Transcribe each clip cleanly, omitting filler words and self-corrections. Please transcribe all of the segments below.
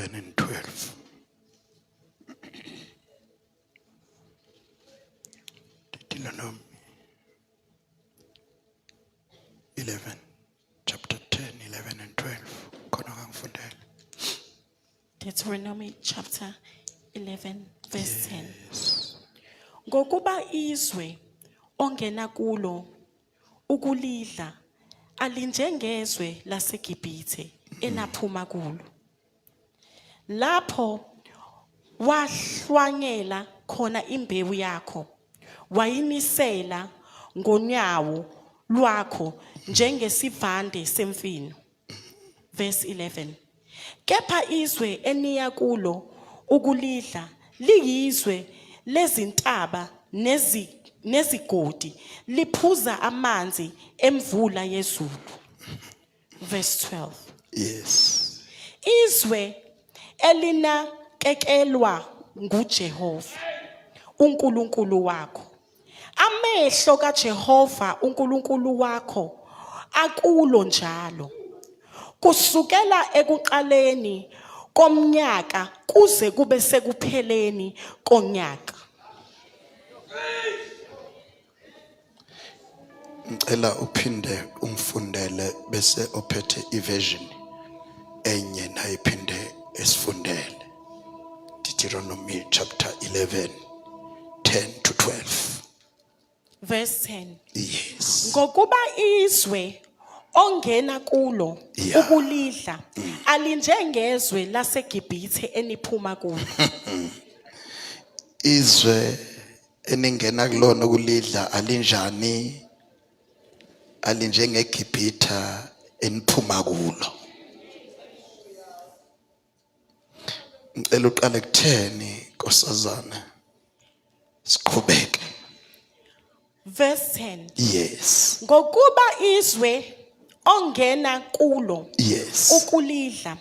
11 and 12. Deuteronomy 11 chapter 10 11 and 12 khona kangifundele. Deuteronomy chapter 11 verse 10. Ngokuba izwe ongena kulo ukulidla alinjengezwe laseGibhithe enaphuma kulo. Lapho wahlwanyela khona imbewu yakho wayinisela ngonyawo lwakho njengesivande semfino. Verse 11. Kepha izwe eniya kulo ukulidla liyizwe lezintaba nezi nezigodi liphuza amanzi emvula yezulu. Verse 12. Yes. Izwe elinakekelwa nguJehova uNkulunkulu wakho. Amehlo kaJehova uNkulunkulu wakho akulo njalo. Kusukela ekuqaleni komnyaka kuze kube sekupheleni konyaka. Ngicela uphinde ungifundele bese ophethe iversion enye naye iphinde esifundele. Deuteronomy chapter 11 10 to 12. Verse 10. Yes. Ngokuba izwe ongena kulo ukulidla alinjengezwe laseGibhithe eniphuma kulo. Izwe eningena kulona ukulidla alinjani alinjengeGibhitha eniphuma kulo. Ngicela uqale kutheni nkosazana siqhubeke. Verse 10. Yes. Ngokuba izwe ongena kulo Yes. ukulidla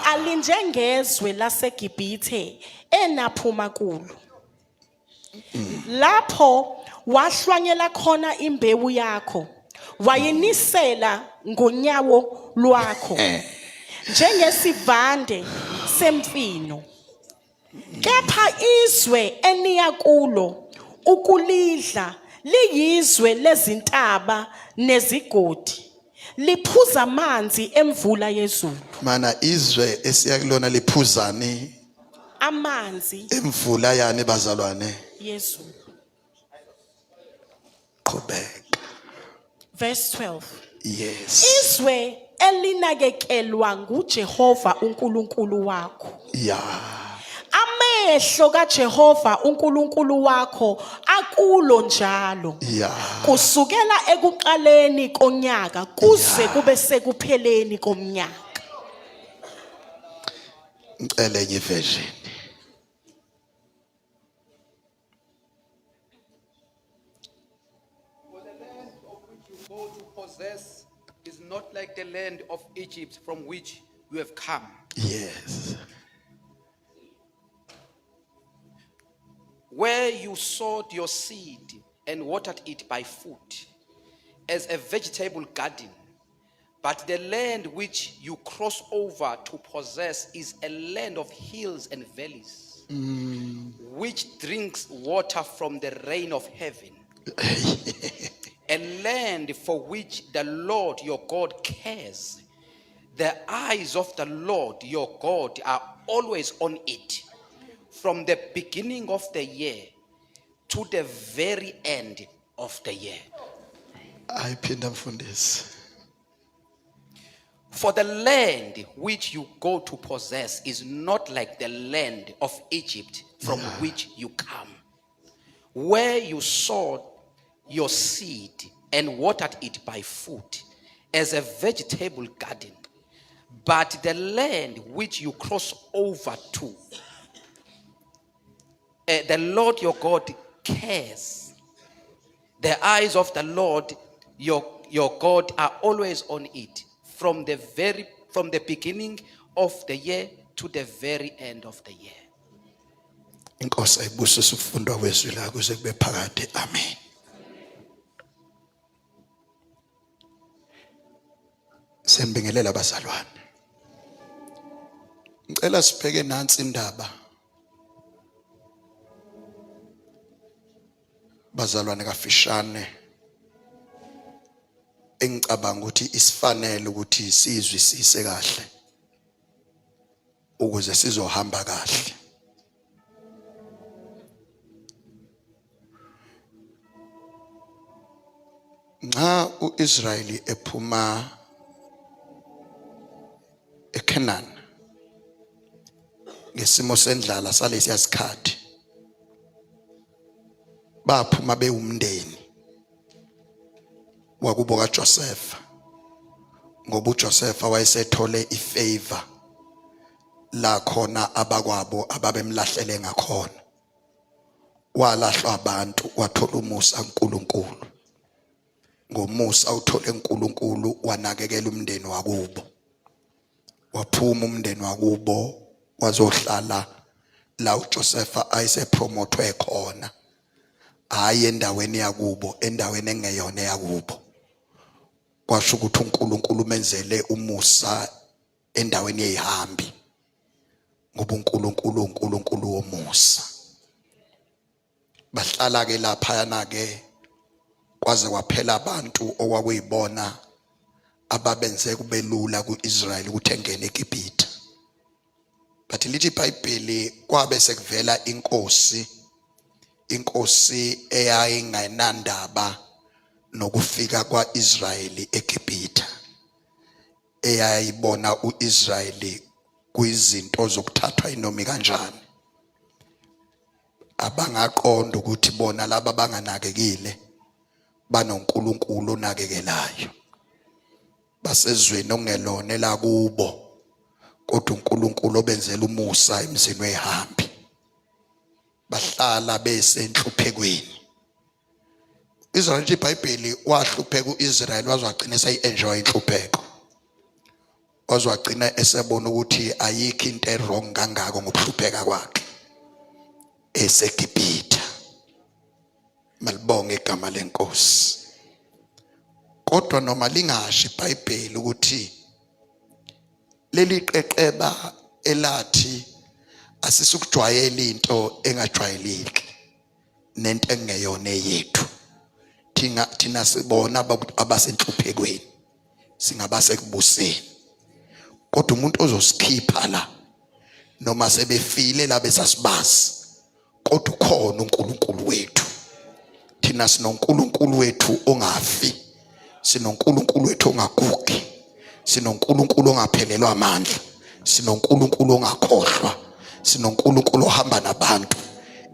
alinjengezwe laseGibhithe enaphuma kulo. Lapho wahlwanyela khona imbewu yakho wayinisela ngonyawo lwakho njengesivande semfino. Kepha izwe eniya kulo ukulidla liyizwe lezintaba nezigodi liphuza amanzi emvula yezulu. Mana izwe esiya kulona liphuzani? Amanzi emvula yani bazalwane? Yezulu. Qhubeka. Verse 12. Yes. Izwe elinakekelwa nguJehova uNkulunkulu wakho. Amehlo kaJehova uNkulunkulu wakho akulo njalo. Kusukela ekuqaleni konyaka kuze kube sekupheleni komnyaka. Ngicela enye version. For the land of which you go to possess is not like the land of Egypt from which you have come. Yes. Where you sowed your seed and watered it by foot, as a vegetable garden. But the land which you cross over to possess is a land of hills and valleys, which drinks water from the rain of heaven. A land for which the Lord your God cares. The eyes of the Lord your God are always on it, from the beginning of the year to the very end of the year. Ayiphinda mfundisi. For the land which you go to possess is not like the land of Egypt from which you come, where you sowed your seed and watered it by foot as a vegetable garden. But the land which you cross over to, the Lord your God cares. The eyes of the Lord your God are always on it, from the beginning of the year to the very end of the year. Inkosi ayibusise ukufundwa kwezwi la kuze kube phakade. Amen. Sembingelela abazalwane. Ngicela sibheke nansi indaba. Bazalwane kafishane engicabanga ukuthi isifanele ukuthi sizwisise kahle ukuze sizohamba kahle. Nxa uIsrayeli ephuma eCanaan ngesimo sendlala salesiya sikhathi baphuma bewumndeni wakubo kaJoseph ngoba uJoseph wayesethole ifavor la khona abakwabo ababemlahlele ngakhona walahlwa abantu wathola umusa uNkulunkulu ngomusa uthole uNkulunkulu wanakekela umndeni wakubo waphuma umndeni wakubo wazohlala la uJosepha ayesepromothwe khona hayi endaweni yakubo endaweni engeyona yakubo kwasho ukuthi uNkulunkulu umenzele umusa endaweni yezihambi ngoba uNkulunkulu uNkulunkulu womusa bahlala ke laphayana ke kwaze kwaphela abantu okwakuyibona ababenze kube lula kuIsrael ukuthi engene eGibhithe but lithi iBhayibheli kwabe sekuvela inkosi inkosi eyayingenandaba nokufika kwaIsrayeli eGibhithe eyayibona uIsrayeli kuyizinto zokuthathwa inomi kanjani abangaqonda ukuthi bona laba banganakekile banoNkulunkulu onakekelayo basezweni okungelona elakubo kodwa uNkulunkulu obenzela umusa emzini wehambi bahlala besenhluphekweni Israel lithi iBhayibheli wahlupheka uIsrael waze wagcina eseyi-enjoy inhlupheko waze wagcina esebona ukuthi ayikho into e-wrong kangako ngokuhlupheka kwakhe eseGibhithe malibonge igama lenkosi kodwa noma lingasho iBhayibheli ukuthi leli qeqeba elathi asisukujwayela into engajwayeleki nento engeyona eyethu thina thina sibona abasenhluphekweni singabasekubuseni kodwa umuntu ozosikhipha la noma sebefile la besasibazi kodwa ukhona uNkulunkulu wethu thina sinoNkulunkulu wethu ongafi sinoNkulunkulu wethu ongagugi sinoNkulunkulu ongaphelelwa amandla sinoNkulunkulu ongakhohlwa sinoNkulunkulu ohamba nabantu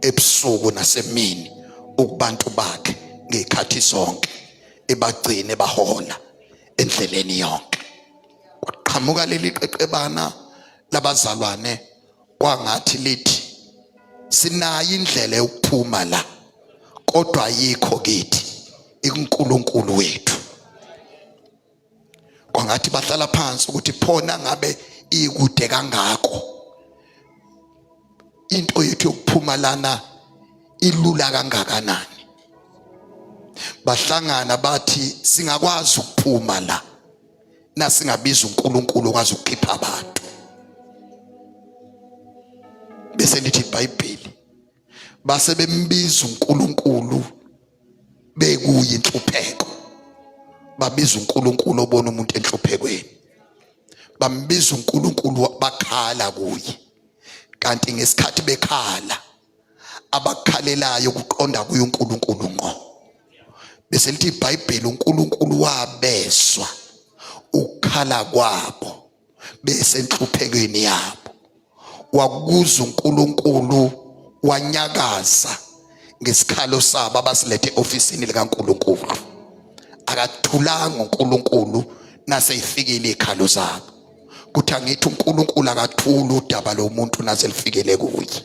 ebusuku nasemini ukubantu bakhe ngezikhathi zonke ebagcine bahola endleleni yonke kwaqhamuka leli qeqebana labazalwane kwangathi lithi sinayo indlela yokuphuma la kodwa ayikho kithi ikuNkulunkulu wethu kwangathi bahlala phansi ukuthi phona ngabe ikude kangako into yethu yokuphuma lana ilula kangakanani bahlangana bathi singakwazi ukuphuma la nasingabiza uNkulunkulu okwazi ukukhipha abantu bese lithi iBhayibheli base bembiza uNkulunkulu bekuyi inhlupheko babiza uNkulunkulu obona umuntu enhluphekweni bambiza uNkulunkulu bakhala kuye kanti ngesikhathi bekhala abakhalelayo kuqonda kuye uNkulunkulu ngqo bese lithi iBhayibheli uNkulunkulu wabeswa ukukhala kwabo besenhluphekweni yabo wakuza uNkulunkulu wanyakaza ngesikhalo sabo abasilethe ofisini likaNkulunkulu akathulanga uNkulunkulu naseyifikile ikhalo zabo kuthi angithi uNkulunkulu akathuli udaba lomuntu naselifikele kuye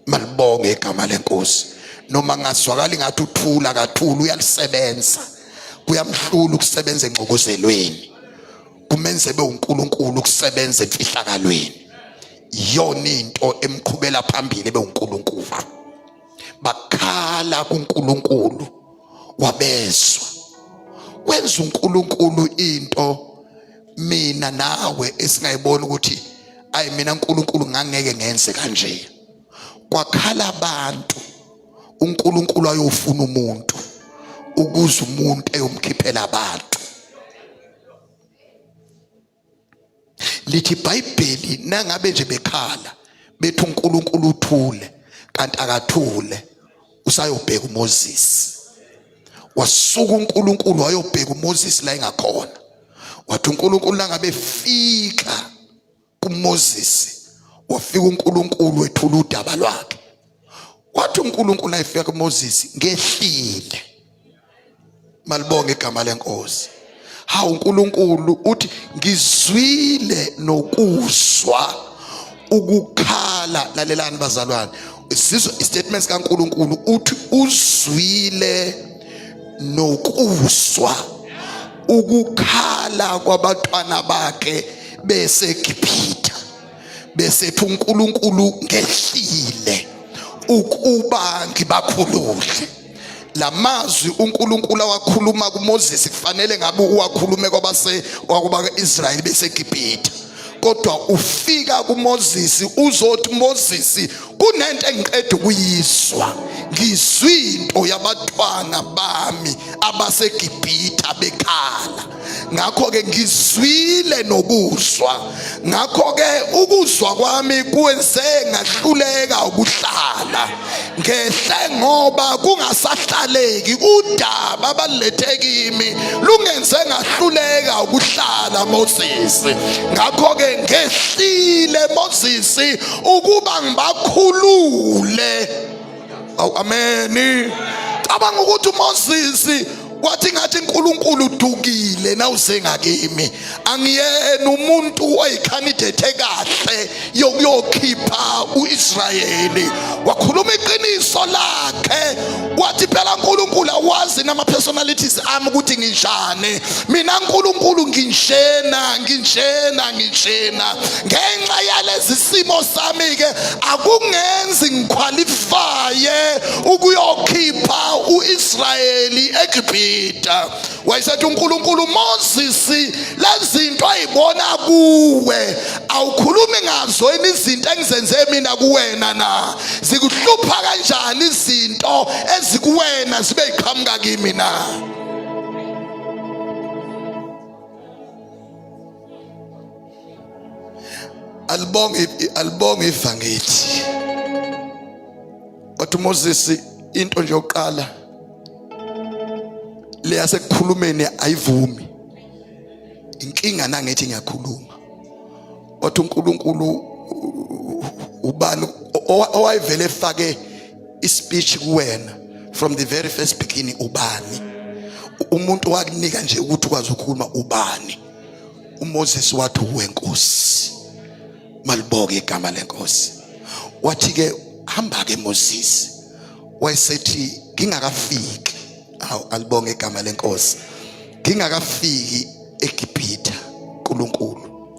malibonge igama lenkosi noma ngazwakala ingathi uthula kathula uyalisebenza kuyamhlula ukusebenza engxokozelweni kumenze be uNkulunkulu ukusebenza emfihlakalweni iyona into emqhubela phambili ebe uNkulunkulu bakhala kuNkulunkulu wabezwa wenza uNkulunkulu into mina nawe esingayibona ukuthi Ayi mina uNkulunkulu ngangeke ngenze kanje. Kwakhala abantu uNkulunkulu ayofuna umuntu ukuze umuntu eyomkhiphela abantu. Lithi iBhayibheli nangabe nje bekhala bethi uNkulunkulu uthule kanti akathule usayobheka uMoses. Wasuka uNkulunkulu wayobheka uMoses la engakhona. Wathi uNkulunkulu nangabe fika kuMoses wafika uNkulunkulu wethula udaba lwakhe. Wathi uNkulunkulu ayifika kuMoses ngehlile. Malibonge igama lenkosi. Hawu uNkulunkulu uthi ngizwile nokuzwa ukukhala. Lalelani bazalwane, sizwe istatement kaNkulunkulu uthi uzwile nokuzwa ukukhala kwabatwana bakhe beseGibhithe, bese ethi uNkulunkulu ngehlile ukuba ngibakhulule. Lamazwi uNkulunkulu awakhuluma kuMoses kufanele ngabe uwakhulume kwabase kwabaka-Israyeli beseGibhithe, kodwa ufika kuMoses uzothi Moses kunento engiqeda ukuyizwa, ngizwa into yabatwana bami abaseGibhithe bekhala, ngakho ke ngizwile nokuzwa, ngakho ke ukuzwa kwami kwenze ngahluleka ukuhlala ngehle ngoba kungasahlaleki. Udaba abalethe kimi lungenze ngahluleka ukuhlala Moses, ngakho ke ngehlile Moses ukuba ngibakhulule. Awu ameni. Cabanga ukuthi uMoses wathi ngathi uNkulunkulu udukile nawuze ngakimi, angiyena umuntu oyicandidate kahle yokuyokhipha uIsrayeli. Wakhuluma iqiniso lakhe, wathi phela uNkulunkulu awazi nama personalities ami ukuthi nginjani mina. uNkulunkulu nginjena nginjena nginjena, ngenxa yalezi simo sami ke akungenzi ngiqualifye ukuyokhipha uIsrayeli eGibhithe. Wayesethi uNkulunkulu Moses, lezinto ayibona kuwe awukhulumi ngazo yini izinto engizenze mina kuwena na? Zikuhlupha kanjani izinto ezikuwena zibe iqhamuka kimi na? Alibonge alibonge ivangeli. Wathi uMoses into nje yokuqala leyasekukhulumeni ayivumi inkinga, nangithi ngiyakhuluma. Wathi uNkulunkulu ubani owayevele efake ispeech kuwena from the very first beginning? Ubani umuntu wakunika nje ukuthi ukwazi ukukhuluma? Ubani? uMoses wathi uwe Nkosi. Malibonge igama lenkosi. Wathi ke hamba ke Moses. Wayesethi ngingakafiki, awu alibonge igama lenkosi, ngingakafiki eGibhithe uNkulunkulu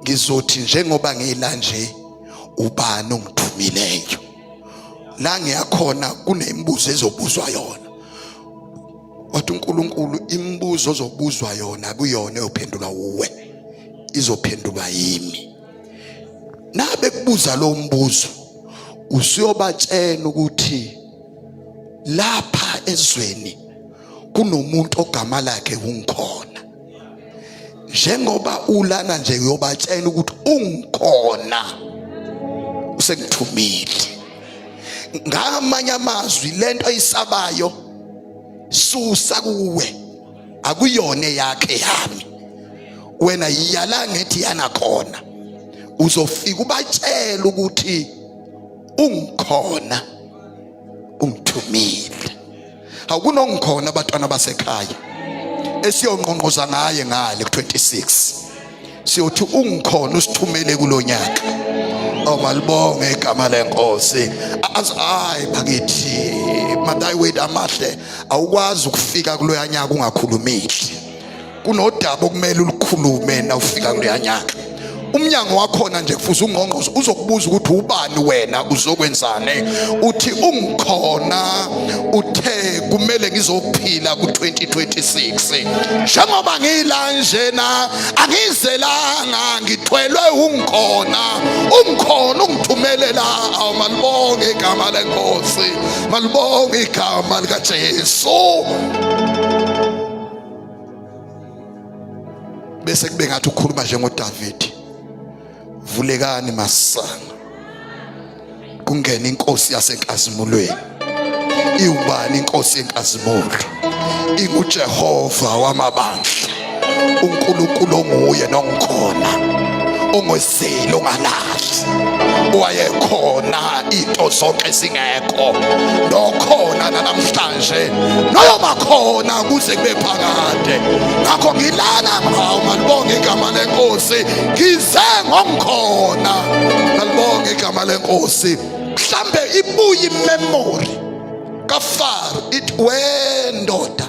ngizothi njengoba ngila nje ubani ongithumileyo la ngiyakhona kunemibuzo ezobuzwa yona. Wathi uNkulunkulu imibuzo ozobuzwa yona kuyona eyophendulwa uwe, izophendulwa yimi. Nabe kubuza lo mbuzo usuyobatshela ukuthi lapha ezweni kunomuntu ogama lakhe ungikhona. Njengoba ulana nje uyobatshela ukuthi ungikhona usengithumile. Ngamanye amazwi lento ayisabayo susa kuwe, akuyona yakhe yami. Wena yiyala ngethi yana khona, uzofika ubatshela ukuthi ungikhona ungithumile. Awukunongikhona abatwana basekhaya esiyonqonqoza ngaye ngale ku26, siyothi ungikhona usithumele kulonyaka. Oh malibonge igama lenkosi. Hayi bakithi madayi amahle, awukwazi ukufika kuloya nyaka ungakhulumile. Kunodaba okumele ulukhulume na ufika kuloya nyaka. Umnyango wakhona nje kufuze ungqongqoze, uzokubuza ukuthi ubani wena, uzokwenzani. Uthi ungikhona, uthe kumele ngizophila ku-2026 njengoba ngila njena, angizelanga, ngithwelwe ungikhona, ungikhona ungithumele la. Awu, malibonge igama lenkosi, malibonge igama likaJesu. Bese kube ngathi ukhuluma njengoDavid, vulekani masango, kungena inkosi yasenkazimulweni. Iwubani inkosi yenkazimulo? InguJehova wamabandla, uNkulunkulu onguye nongikhona, ongozeli, ongalahli, owayekhona into zonke zingekho, nokhona namhlanje, noyoba khona kuze kube phakade. Ngakho ngilana, hawu, malibonge igama lenkosi, ngize ngongikhona, malibonge igama lenkosi. Mhlambe ibuye imemory kaFaro, ithi wendoda,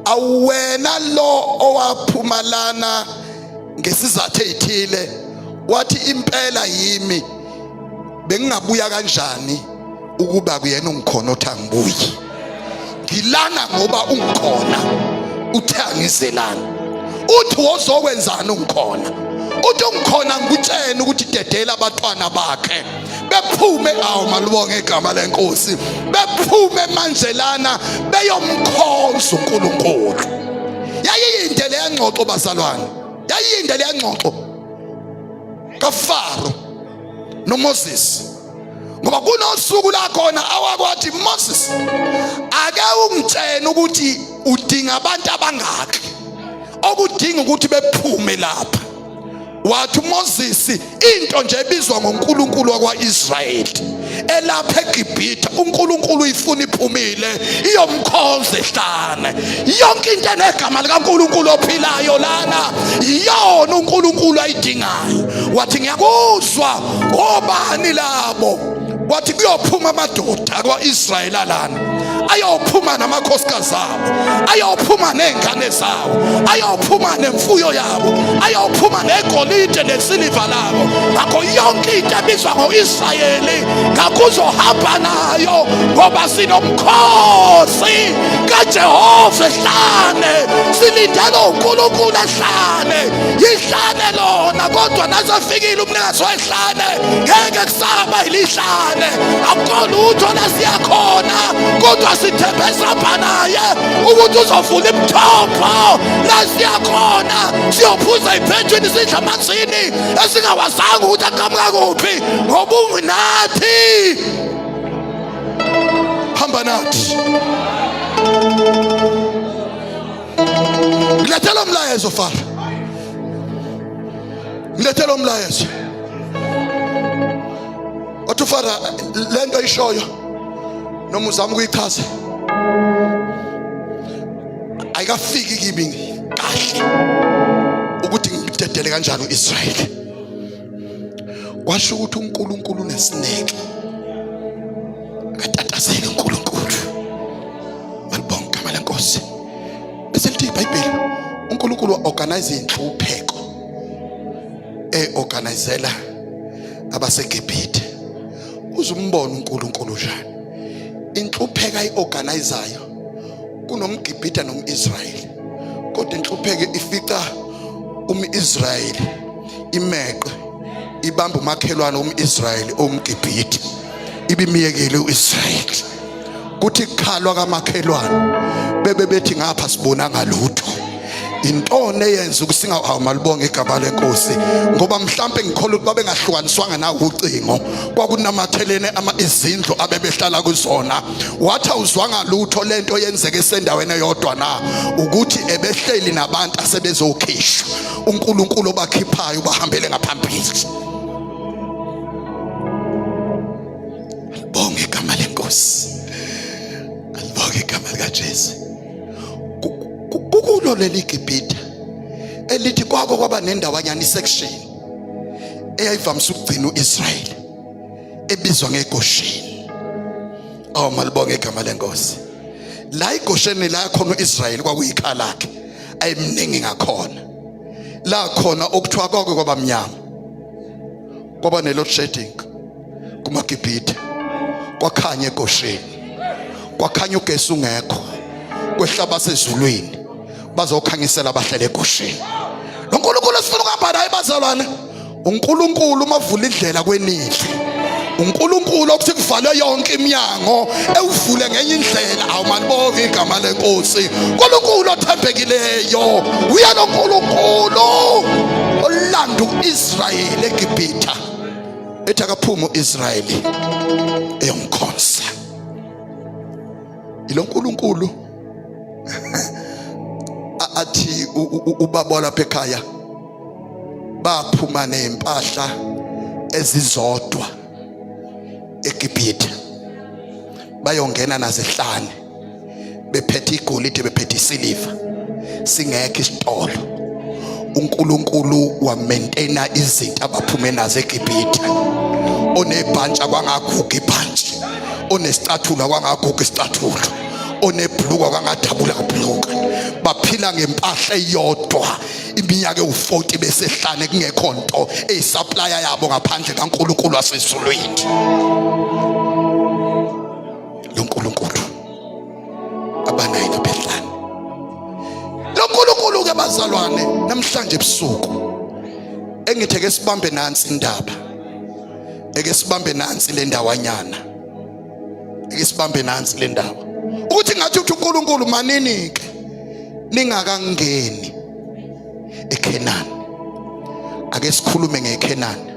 awuwena lo owaphuma lana ngesizathu ezithile? Wathi impela yimi, bengingabuya kanjani ukuba kuyena ungikhona othi angibuyi? Ngilana ngoba ungikhona uthe angizelana. Uthi wozokwenzani ungikhona? Uthi ungikhona ngikutshena ukuthi dedela abatwana bakhe bephume. Awu, malibonge igama lenkosi, bephume manje lana beyomkhonza uNkulunkulu. Yayiyinde leya ngxoxo bazalwane, yayiyinde leya ngxoxo kaFaro noMoses, ngoba kunosuku la khona awakwathi, Moses, ake ungitshene ukuthi udinga abantu abangaki okudinga ukuthi bephume lapha. Wathi uMoses, into nje ebizwa ngoNkulunkulu wakwaIsrayeli elapha eGibhithe, uNkulunkulu uyifuna iphumile iyomkhonza ehlane. Yonke into enegama likaNkulunkulu ophilayo lana iyona uNkulunkulu ayidingayo. Wathi ngiyakuzwa, obani labo? Wathi kuyophuma amadoda akwa-Israyeli alana, ayophuma namakhosikazi abo, ayophuma ney'ngane zawo, ayophuma nemfuyo yabo, ayophuma negolide nesiliva labo. Ngakho yonke into ebizwa ngo-Israyeli ngakho uzohamba nayo, ngoba sinomkhosi kaJehova ehlane, silindele uNkulunkulu ehlane. Yihlane lona, kodwa nasefikile umnikazi wehlane ngeke kusaba yilihlane. Akukho lutho la siyakhona, kodwa sithembe sihamba naye ukuthi uzovula imithombo la siyakhona, siyophuza iphethwini, sidla amanzini esingawazanga ukuthi aqhamuka kuphi, ngoba ungunathi, hamba nathi. Ngilethela umlayezo Faro, ngilethela umlayezo. Wathi uFaro, lento ishoyo noma uzama ukuyichaza ayikafiki kimi kahle ukuthi ngidedele kanjani uIsrayeli. Kwasho ukuthi uNkulunkulu unesineke, akatatazeli uNkulunkulu. Malibonke igama lenkosi. Bese lithi iBhayibheli, uNkulunkulu organize inhlupheko, eorganizela abaseGibhithe. Uzumbona uNkulunkulu njani inhlupheka ayiorganizayo kunomGibhithe nomIsrayeli, kodwa inhlupheko ifica umIsrayeli imeqe ibamba umakhelwane umIsrayeli omGibhithe, ibimiyekile uIsrayeli. Kuthi kukhalwa kamakhelwane, bebe bethi ngapha sibonanga lutho. Intoni eyenza ukuthi singawu? Malibonge igama lenkosi, ngoba mhlambe ngikholwa ukuthi babengahlukaniswanga na ucingo, kwakunamathelene ama izindlu abebehlala kuzona. Wathi awuzwanga lutho, lento yenzeke esendaweni eyodwa na ukuthi ebehleli nabantu asebezokhishwa, uNkulunkulu obakhiphayo bahambele ngaphambili. Alibonge igama lenkosi, alibonge igama likaJesu. Kukulo leli Gibhithe elithi kwako kwaba nendawanyana, isection eyayivamise ukugcina uIsrayeli ebizwa ngeGosheni. Oh, malibonge igama lenkosi. La iGosheni la khona uIsrayeli kwakuyikhala lakhe, ayimningi ngakhona la khona okuthiwa konke kwabamnyama. Kwaba ne load shedding kumaGibhithe, kwakhanya eGosheni, kwakhanya ugesi ungekho, kwehla basezulwini bazokhanyisela abahlele eGosheni. Lo nkulunkulu esifuna ukuhamba naye bazalwane, uNkulunkulu uma vula indlela kwenidle, uNkulunkulu okuthi kuvalwe yonke iminyango ewuvule ngenye indlela. Awumalibonge igama lenkosi. uNkulunkulu othembekileyo uya lo nkulunkulu olanda uIsrayeli eGibhitha, ethi akaphume uIsrayeli eyomkhonza. Ilo nkulunkulu athi ubaba lapha ekhaya baphuma nezimpahla ezizodwa eGibhithe, bayongena nazehlane bephethe igolide, bephethe isiliva, singekho isitolo. uNkulunkulu wamaintaina izinto abaphume nazo eGibhithe. Onebhantshi kwangaguga ibhantshi, onesicathulo kwangaguga isicathulo, onebhluka kwangadabula kubhluka. Baphila ngempahla eyodwa iminyaka ewu-40 besehlane, kungekho nto eyisupplier yabo ngaphandle kaNkulunkulu wasezulwini. Lo nkulunkulu abanaye laphehlane, lo nkulunkulu ke bazalwane, namhlanje ebusuku engithe ke sibambe nansi indaba, eke sibambe nansi le ndawanyana, eke sibambe nansi le ndaba, ukuthi ngathi uthi uNkulunkulu manini ke ningakangeni eKhenani. Ake sikhulume ngeKhenani,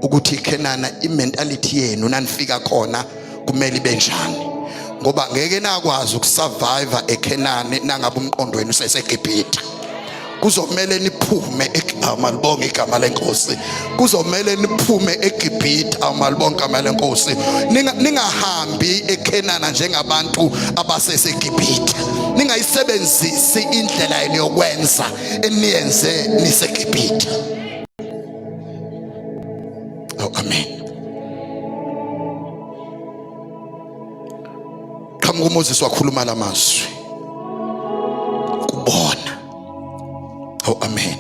ukuthi iKhenana imentality yenu nanifika khona kumele ibe njani, ngoba ngeke nakwazi ukusurvive eKhenani nangabe umqondo wenu useseGibhithe. Kuzomele niphume, amalibonge igama lenkosi, kuzomele niphume eGibhithe, amalibonge igama lenkosi. Ningahambi eKhenana njengabantu abaseseGibhithe, ningayisebenzisi indlela yenu yokwenza eniyenze niseGibhithe. Oh, amen. Qhamuka uMoses wakhuluma lamazwi kubona. Oh, amen.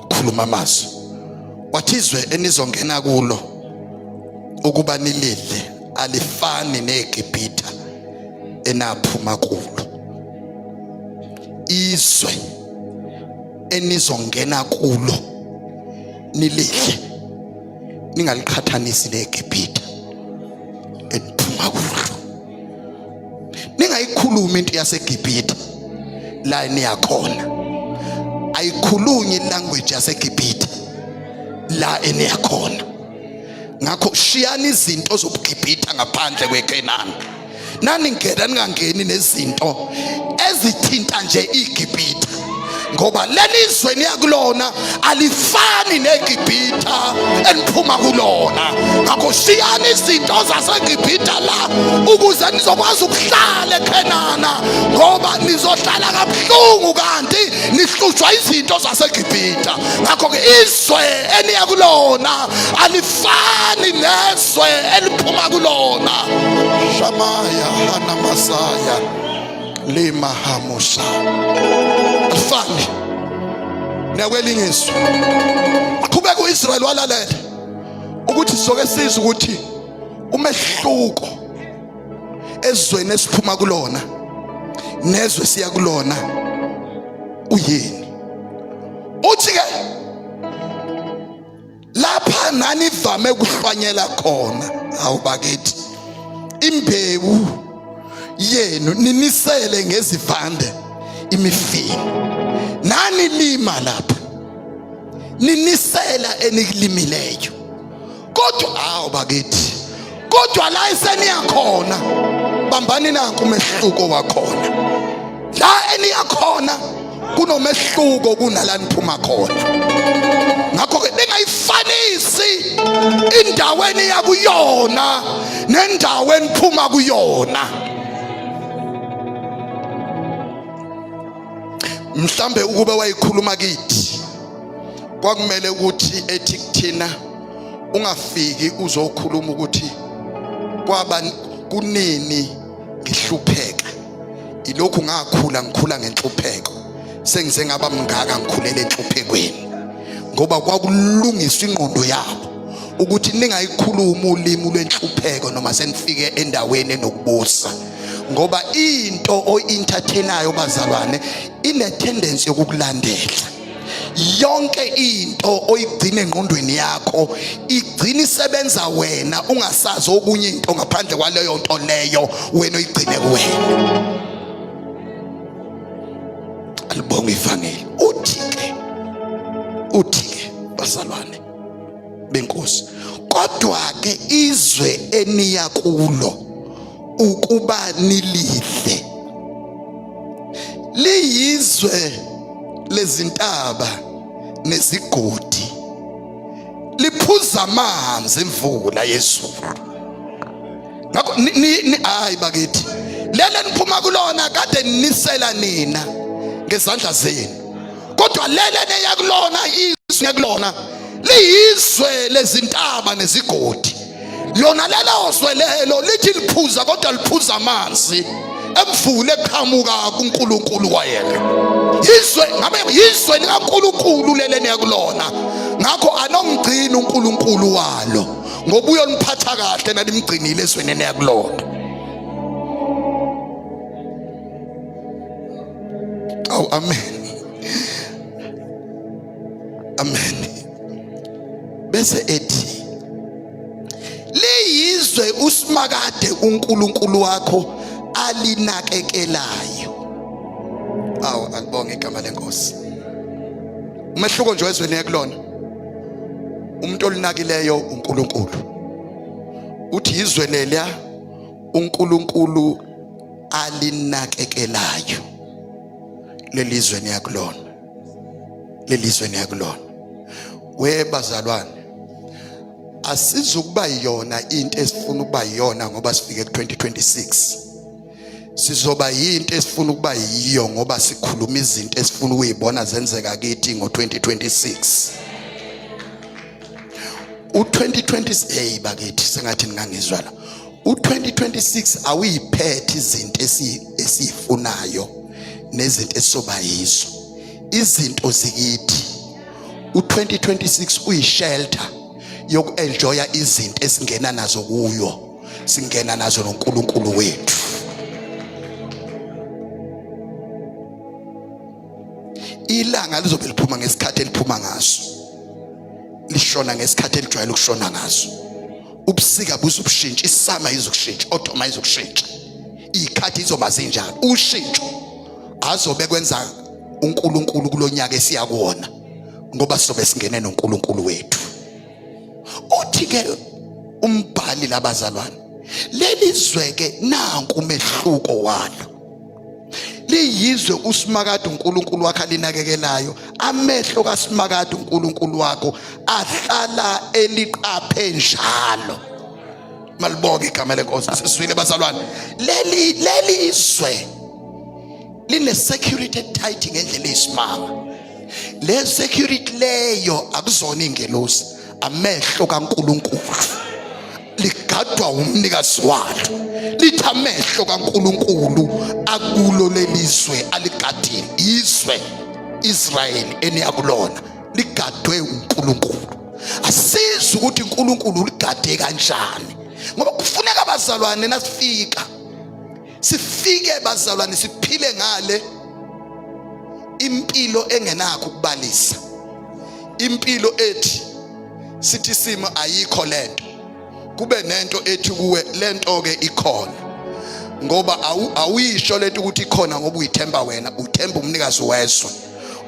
Khuluma amazwi. Wathi izwe enizongena kulo ukuba nilidle alifani neGibhithe enaphuma kulo. Izwe enizongena kulo nilidle ningaliqhathanisi neGibhithe eniphuma kulo. Ningayikhulumi into yaseGibhithe la eniyakhona, ayikhulunyi ilanguage yaseGibhithe la eniyakhona. Ngakho shiyani izinto zobuGibhithe ngaphandle kweKenani, naningena ningangeni nezinto ezithinta nje iGibhithe, ngoba leli zwe niyakulona alifani neGibhithe eniphuma kulona. Ngakho shiyani izinto zaseGibhithe la ukuze nizokwazi ukuhlala eKhenana, ngoba nizohlala kabuhlungu kanti nihlushwa izinto zaseGibhithe. Ngakho-ke izwe eniya kulona alifani nezwe eliphuma kulona. Shamaya hana masaya lima hamusa, alifani nakwelinye izwe. Qhubeka uIsrael walalela ukuthi soke sizwe ukuthi umehluko ezweni esiphuma kulona nezwe siya kulona uyini. Uthi ke lapha nanivame ukuhlwanyela khona, hawu bakithi, imbewu yenu ninisele ngezivande imifino, nani lima lapha ninisela enikulimileyo. Kodwa awu bakithi, kodwa la eseniyakhona, bambani nanku umehluko wakhona. La eniyakhona kunomehluko kunala niphuma khona. Ngakho-ke ningayifanisi indawo eniya kuyona nendawo eniphuma kuyona. Mhlambe ukube wayikhuluma kithi, kwakumele ukuthi ethi kuthina ungafiki uzokhuluma ukuthi kwaba kunini ngihlupheka, ilokhu ngakhula ngikhula ngenhlupheko, sengize ngaba mngaka ngikhulele enhluphekweni. Ngoba kwakulungiswa ingqondo yabo ukuthi ningayikhuluma ulimi lwenhlupheko noma senifike endaweni enokubusa. Ngoba into oyi-entertainayo bazalwane ine tendency yokukulandela. Yonke into oyigcina engqondweni yakho igcina isebenza wena ungasazi okunye into ngaphandle kwaleyo nto leyo wena oyigcine kuwena. Alibonga ivangeli. Uthi ke, uthi ke bazalwane benkosi, kodwa ke izwe eniya kulo ukuba nilidle liyizwe lezintaba nezigodi, liphuza amanzi imvula yezulu. Ngakho hayi bakithi, lele niphuma kulona kade ninisela nina ngezandla zenu, kodwa lele neya kulona izwe kulona liyizwe lezintaba nezigodi. Lona lelo zwe lelo lithi liphuza, kodwa liphuza amanzi emvula eqhamuka kuNkulunkulu kwayena. Izwe ngabe izwe likaNkulunkulu lele niya kulona. Ngakho anomgcina uNkulunkulu walo, ngoba uyoniphatha kahle nalimgcinile ezweni eniya kulona. Awu, amen, amen. Bese ethi liyizwe uSimakade uNkulunkulu wakho alinakekelayo. Awu, alibonge igama lenkosi. Umehluko nje wezweni ekulona, umuntu olinakileyo uNkulunkulu. Uthi izwe leliya uNkulunkulu alinakekelayo lelizwe niyakulona, lelizwe niyakulona. We bazalwane, asizukuba yiyona into esifuna ukuba yiyona ngoba sifike ku-2026. Sizoba yinto esifuna ukuba yiyo ngoba sikhuluma izinto esifuna ukuyibona zenzeka kithi ngo-2026. U-2020, hey bakithi, sengathi ningangizwa la. U-2026 awuyiphethe izinto esiyifunayo nezinto esizoba yizo. Izinto zikithi. U-2026 uyishelter yoku-enjoya izinto esingena nazo kuyo, singena nazo noNkulunkulu wethu. Ilanga lizobe liphuma ngesikhathi eliphuma ngaso, lishona ngesikhathi elijwayele ukushona ngaso. Ubusika buzokushintsha, isama izokushintsha, autumn izokushintsha, izikhathi izoba zinjalo. Ushintsho azobe kwenza uNkulunkulu kulonyaka esiya kuwona, ngoba sizobe singene noNkulunkulu wethu. Uthi ke umbhali labazalwane, leli zwe ke nanku umehluko walo, liyizwe uSimakade uNkulunkulu wakhe alinakekelayo. Amehlo kaSimakade uNkulunkulu wakho ahlala eliqaphe njalo. Malibonge igama lenkosi. Sisizwile bazalwane, leli zwe line security tight ngendlela eyisimanga. Le security leyo akuzona ingelosi, amehlo kaNkulunkulu, ligadwa umnikazi walo. Lithi amehlo kaNkulunkulu akulo lelizwe aligadile, izwe Israel eniyakulona ligadwe uNkulunkulu. Asizi ukuthi uNkulunkulu uligade kanjani, ngoba kufuneka abazalwane nasifika sifike bazalwane siphile ngale impilo engenakho ukubalisa, impilo ethi sithi simo ayikho lento, kube nento ethi kuwe lento ke ikhona, ngoba awuyisho lento ukuthi ikhona ngoba uyithemba wena, uthemba umnikazi wezwe.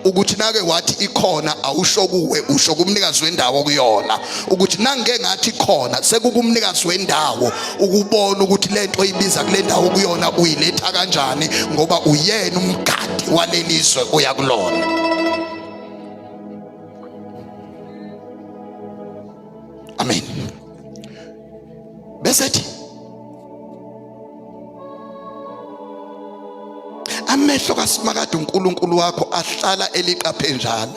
Ukuthi nake wathi ikhona awusho kuwe, usho kumnikazi wendawo kuyona. Ukuthi nangike ngathi ikhona, sekukumnikazi wendawo ukubona ukuthi lento oyibiza kule ndawo kuyona uyiletha kanjani, ngoba uyena umgadi walelizwe oya kulona. Amen. Bese ethi amehlo kaSimakade uNkulunkulu wakho ahlala eliqaphe njalo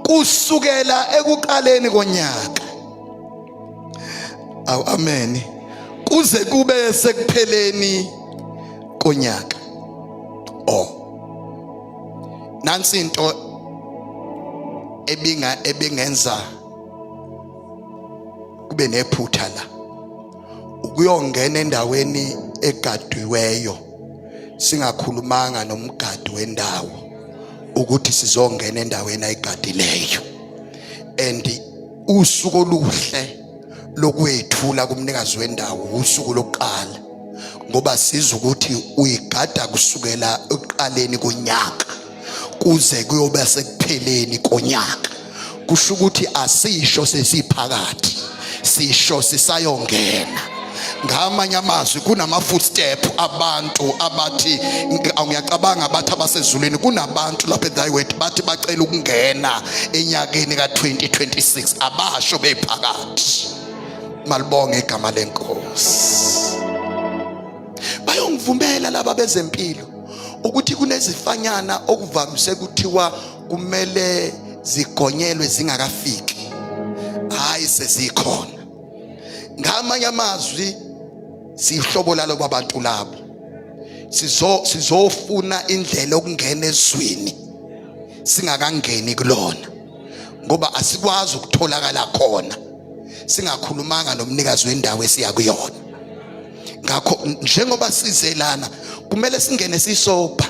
kusukela ekuqaleni konyaka. Awu, amen, kuze kube sekupheleni konyaka. Oh, nansi into Ebinga ebingenza kube nephutha la ukuyongena endaweni egadiweyo singakhulumanga nomgadi wendawo ukuthi sizongena endaweni ayigadileyo and usuku oluhle lokwethula kumnikazi wendawo usuku lokuqala ngoba sizwa ukuthi uyigada kusukela ekuqaleni konyaka kuze kuyoba sekupheleni konyaka. Kusho ukuthi asisho sesiphakathi, sisho sisayongena. Ngamanye amazwi kunama footstep abantu abathi ngiyacabanga bathi abasezulwini kunabantu lapha eDiwet bathi bacela ukungena enyakeni ka2026 abasho bephakathi. Malibonge igama lenkosi. Bayongivumela laba bezempilo ukuthi kunezifanyana okuvamise kuthiwa kumele zigonyelwe zingakafiki, hayi sezikhona. Ngamanye amazwi sihlobo lalo babantu labo sizofuna indlela yokungena ezweni singakangeni kulona, ngoba asikwazi ukutholakala khona singakhulumanga nomnikazi wendawo esiya kuyona. Ngakho njengoba size lana kumele singene sisobha,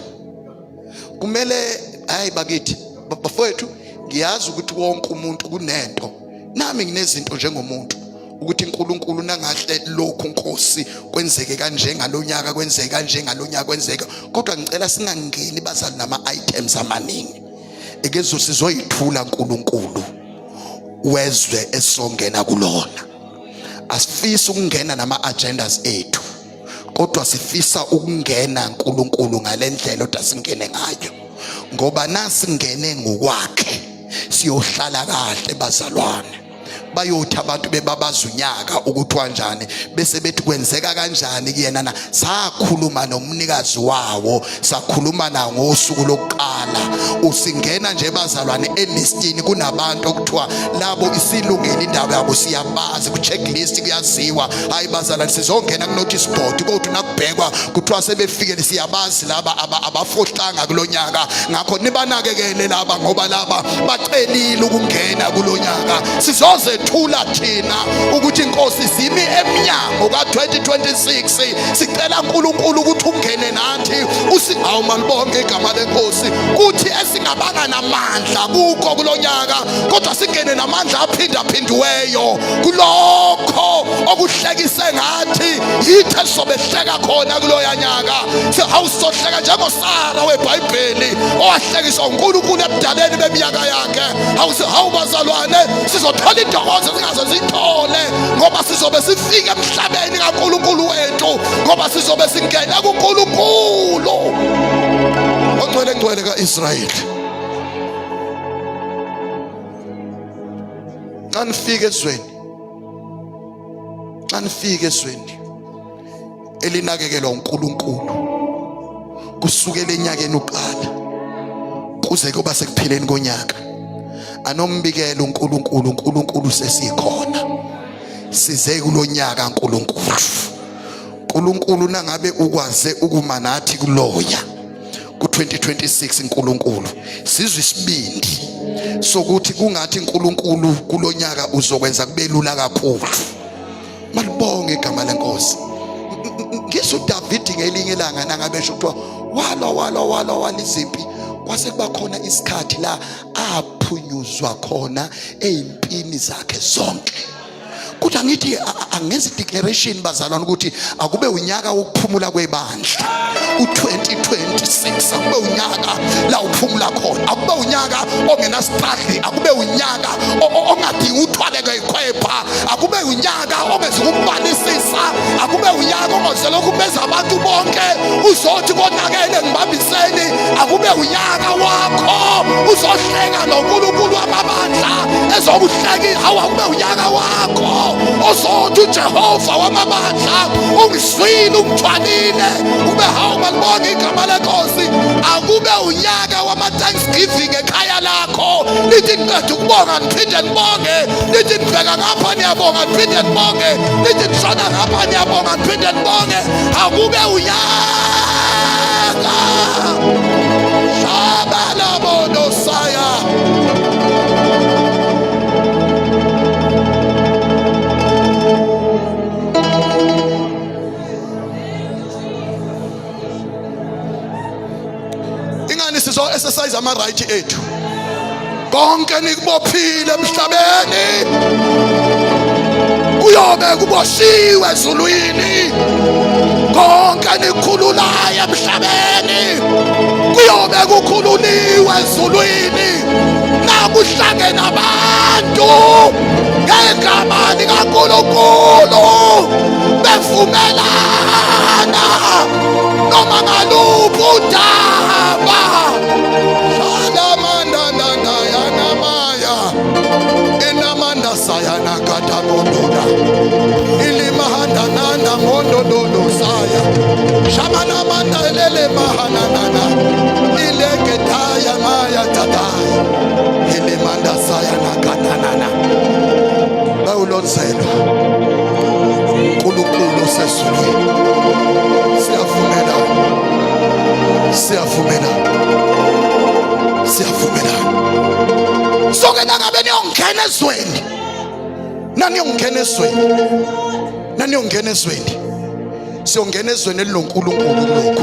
kumele hayi bakithi bafowethu, ngiyazi ukuthi wonke umuntu kunento, nami nginezinto njengomuntu ukuthi uNkulunkulu nangahle lokhu Nkosi kwenzeke kanje ngalonyaka, kwenzeke kanje ngalonyaka, kwenzeke, kodwa ngicela singangeni bazali nama items amaningi ekezo sizoyithula uNkulunkulu wezwe esizongena kulona. Asifisi ukungena nama agendas ethu, kodwa sifisa ukungena uNkulunkulu ngalendlela oda singene ngayo, ngoba nasingene ngokwakhe siyohlala kahle bazalwane. Bayothi abantu bebabaza unyaka ukuthi wanjani, bese bethi kwenzeka kanjani kuyena na. Sakhuluma nomnikazi wawo, sakhuluma na ngosuku lokuqala. Usingena nje bazalwane elistini kunabantu okuthiwa labo isilungile indaba yabo, siyabazi ku checklist kuyaziwa. Hayi bazalwane, sizongena ku notice board, kodwa nakubhekwa kuthiwa sebefikele, siyabazi laba abafohlanga kulonyaka, ngakho nibanakekele laba ngoba laba bacelile ukungena kulonyaka. Sizozethula thina ukuthi inkosi simi emnyango ka2026, sicela uNkulunkulu ukuthi ungene nathi. Usingawu malibonke igama lenkosi, kuthi esingabanga namandla kukho kulonyaka, kodwa singene namandla aphindaphindiweyo kulokho okuhlekise ngathi yithe sizobehleka khona kuloya nyaka. Sihawusohleka njengoSara weBhayibheli owahlekiswa uNkulunkulu ebudaleni beminyaka yakhe. Hawu bazalwane, sizothola intokozo singaze siyithole, ngoba sizobe sifike emhlabeni kaNkulunkulu wethu, ngoba sizobe singena kuNkulunkulu ongcwele ngcwele kaIsrayeli. Xa nifika ezweni, xa nifika ezweni elinakekelwa uNkulunkulu kusukela enyakeni uqala kuze kuba sekupheleni konyaka, anombikela uNkulunkulu, uNkulunkulu sesikhona, size kulonyaka uNkulunkulu. uNkulunkulu nangabe ukwaze ukuma nathi kuloya ku2026, uNkulunkulu sizwe isibindi sokuthi kungathi uNkulunkulu kulonyaka uzokwenza kube lula kakhulu. Malibonge igama lenkosi. Ngizwe uDavid ngelinye ilanga nangabe esho kuthiwa walwa walwa walwa walwa izimpi, kwase kuba khona isikhathi la aphunyuzwa khona ezimpini zakhe zonke. Kodwa ngithi angenza declaration bazalwane ukuthi akube unyaka wokuphumula kwebandla u2026, akube unyaka la uphumula khona, akube unyaka ongena struggle, akube unyaka ongadingi uthwale ngekhwepha, akube unyaka ongezukubalisisa, akube unyaka ongazelokhu umeza abantu bonke uzothi konakele ngibambiseni, akube unyaka wakho uzohleka noNkulunkulu wamabandla ezokuhleki. Hawu, akube unyaka wakho ozothi uJehova wamabandla ungizwile, ungithwalile ube. Hawu, malibonge igama lenkosi. Akube unyaka wama-thanksgiving ekhaya lakho, lithi niqeda ukubonga niphinde nibonge, lithi nibheka ngapha niyabonga niphinde nibonge, lithi nishona ngapha niyabonga niphinde nibonge. Akube unyaka hlabalabonosaya. exercise ama right ethu. Konke nikubophile emhlabeni kuyobe kuboshiwe ezulwini. Konke nikhululayo emhlabeni kuyobe kukhululiwe ezulwini. Nakuhlangene abantu ngegama likaNkulunkulu bevumelana noma ngaluphi udaba. Inamanda sayana katamondoda ilimahandananda mondododo saya shamanamanda elele mahananana ilegedaya maya tataya ilimanda sayana katanana bawulonzelwa uNkulunkulu osezulwini. Siyavumelana, siyavumelana, siyavumelana. Sonke nangabe niyongena ezweni, naniyongena ezweni, naniyongena ezweni, siyongena ezweni elinoNkulunkulu kulokhu.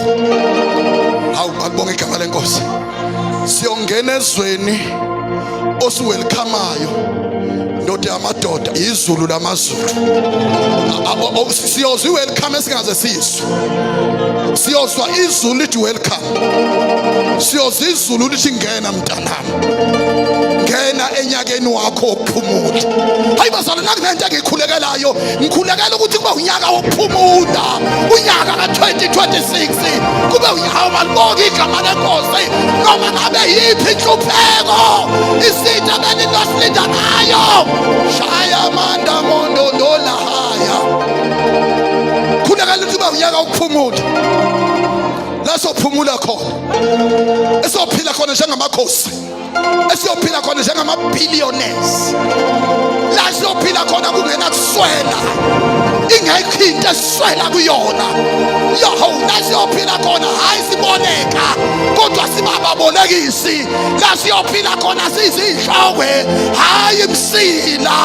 Hawu, akubonga igama lenkosi. Siyongena ezweni osuwelcomemayo, ndoda yamadoda, izulu lamazulu. Siyozwa i-welcome esingaze siyizwe. Siyozwa izulu lithi welcome. Siyozwa izulu lithi ngena mntanami, ngena enyakeni wakho wokuphumula. Hayi bazalwane, nakunento engiyikhulekelayo, ngikhulekela ukuthi kube unyaka wokuphumula, unyaka ka-2026 kube unyaka. Malibonke igama lenkosi. Noma ngabe yiphi inhlupheko isitha benilosilinda ngayo, shaya amanda mondo ndolahaya. Khulekela ukuthi kube unyaka wokuphumula, la sophumula khona, esophila khona njengamakhosi, esiyophila khona njengama-billionaires, la siyophila khona kungenakuswela, ingekho into esiswela kuyona. Yoho, la siyophila khona hhayi siboleka kodwa sibababolekisi, la siyophila khona siyizinhlokwe hhayi imsila,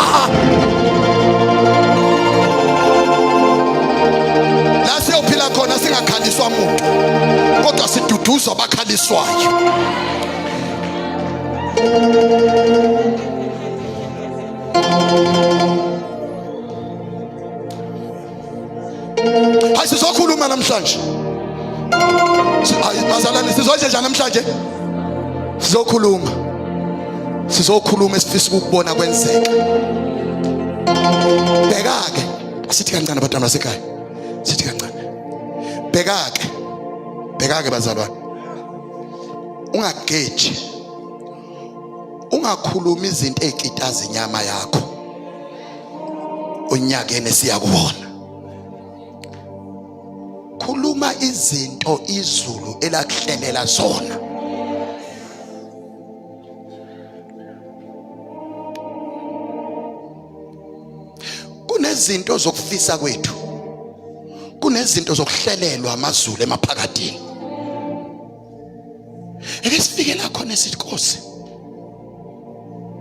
la siyophila khona singakhaliswa muntu kodwa siduduzwa abakhaliswayo. Hayi, sizokhuluma namhlanje. Hayi bazalwane, sizodla njani namhlanje? Sizokhuluma, sizokhuluma esifisa ukubona kwenzeka. Bheka-ke, sithi kancane abantwana basekhaya, sithi kancane. Bheka-ke, bheka-ke bazalwane, ungageji, ungakhulumi izinto ezikitaza inyama yakho onyakeni esiyakuwona. Khuluma izinto izulu elakuhlelela zona. Kunezinto zokufisa kwethu, kunezinto zokuhlelelwa amazulu emaphakadini. Eke sifike la khona esithi, Nkosi,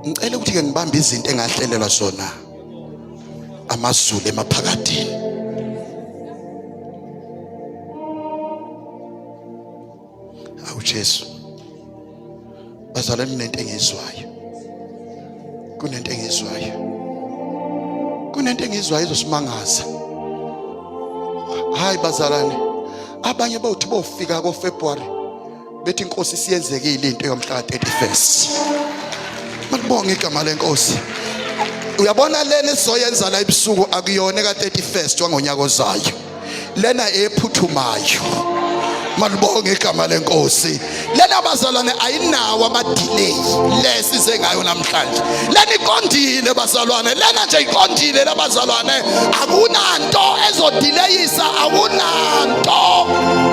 ngicela ukuthi ke ngibambe izinto engahlelelwa zona amazulu emaphakadini. Awu Jesu, bazalwane, kunento engiyizwayo, kunento engiyizwayo, kunento engiyizwayo izosimangaza. Hayi bazalwane, abanye bawuthi bofika ko-February bethi, inkosi, siyenzekile into yomhla ka-31. Malibonge igama lenkosi. Uyabona, lena esizoyenza la ebusuku akuyona ka-31 wangonyaka ozayo, lena ephuthumayo. Malibonge igama lenkosi. Lena bazalwane ayinawo ama-delay. Lesize ngayo namhlanje lena iqondile bazalwane, lena nje iqondile labazalwane, akunanto ezodileyisa, akunanto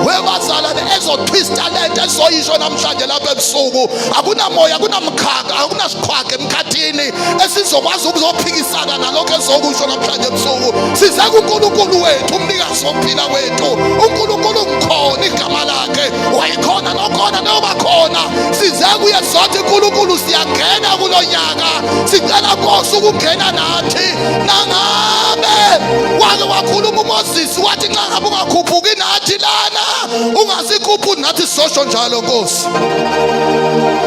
webazalwane ezotwista lento esoyisho namhlanje lapha ebusuku. Akunamoya, akunamkhakha, akunasiqhwaga emkhathini esizokwazi ukuzophikisana nalokho ezokusho namhlanje ebusuku. Size kuNkulunkulu wethu, umnikazi wokuphila kwethu, uNkulunkulu ngikhona igama lakhe, wayikhona nokhona noba khona. Size kuye sothi, uNkulunkulu, siyangena kulo nyaka, sicela Nkosi ukungena nathi. Nangabe wake wakhuluma uMoses wathi, nxa ngabe ungakhuphuki nathi lana, ungasikhuphuli nathi, sosho njalo Nkosi.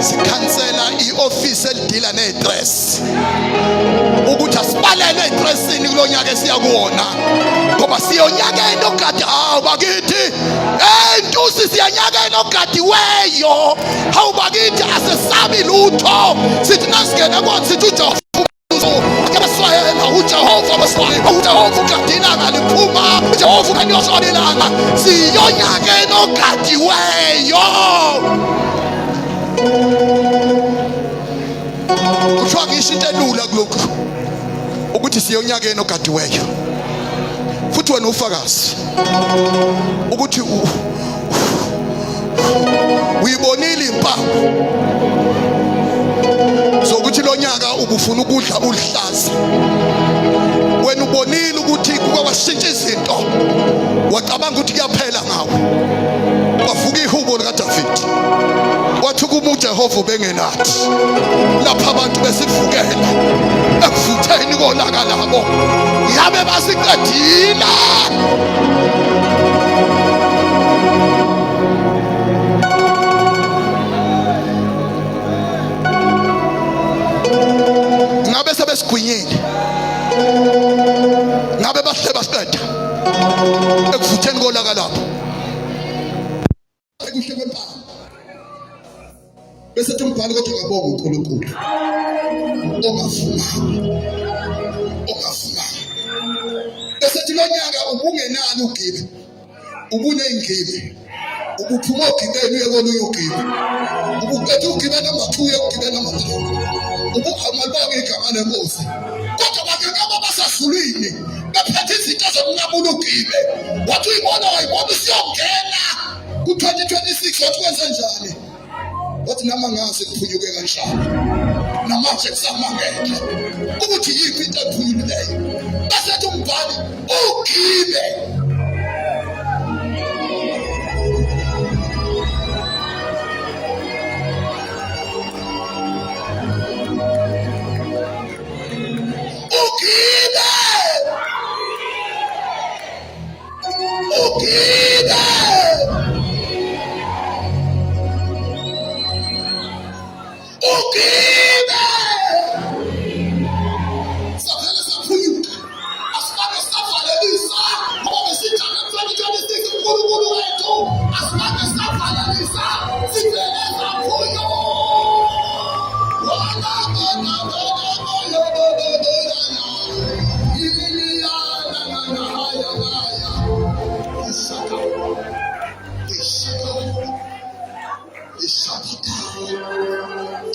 Sikhansela ioffice elidila nestress ukuthi asibalele estressini kulonyaka esiya kuwona, ngoba siyonyakeni ogadi. Hawu bakithi, hey ntusi, siyanyakeni ogadiweyo. Hawu bakithi, asesabi lutho. Sithi nasingena kwathi sithi uJehova Baswayela uJehova, baswayela uJehova, ugade ilanga liphuma, uJehova ukanyosona ilanga. Siyonyakeni ogadiweyo. Kuthiwa ngisho into elula kulokhu ukuthi siyonyakeni ogadiweyo, futhi wena ufakazi ukuthi uyibonile impawu zokuthi lo nyaka ubufuna ukudla ulihlaza. Wena ubonile ukuthi kuke kwashintsha izinto, wacabanga ukuthi kuyaphela ngawe. Kwavuka ihubo likaDavid, wathi kuma uJehova ubengenathi lapha abantu besivukela ekuvutheni kolaka labo, yabe basiqedile. Ngabe sebesigwinyile, ngabe bahle basiqeda ekuvutheni kolaka lapho ekuhle kwempama. Bese ethi umbhali, kodwa ngabonga uNkulunkulu ongavumanga, ongavumanga. Bese ethi lo nyaka ubungenalo ugibe, ubuney'ngibe, ubuphuma ogibeni uye kolunye ugibe, ubuqeda ugibe number 2 uye kugibe number 3, ubuhamalibonga igama lenkosi. Kodwa bakekaba basazulwini bephethe izinto zokunqamula ugibe. Wathi uyibona, wayibona usiyongena ku-2026. Wathi kwenze njani? Wathi nami angazi kuphunyuke kanjani, namanje kusamangele ukuthi yiphi into ephunyulileyo. Bese ethi umbhali ugibe. Ugibe, ugibe, ugibe. Saphela, saphunyuka, asibake savalelisa ngoba besijake 2026. uNkulunkulu wethu, asibake savalelisa, sivele saphunyuka.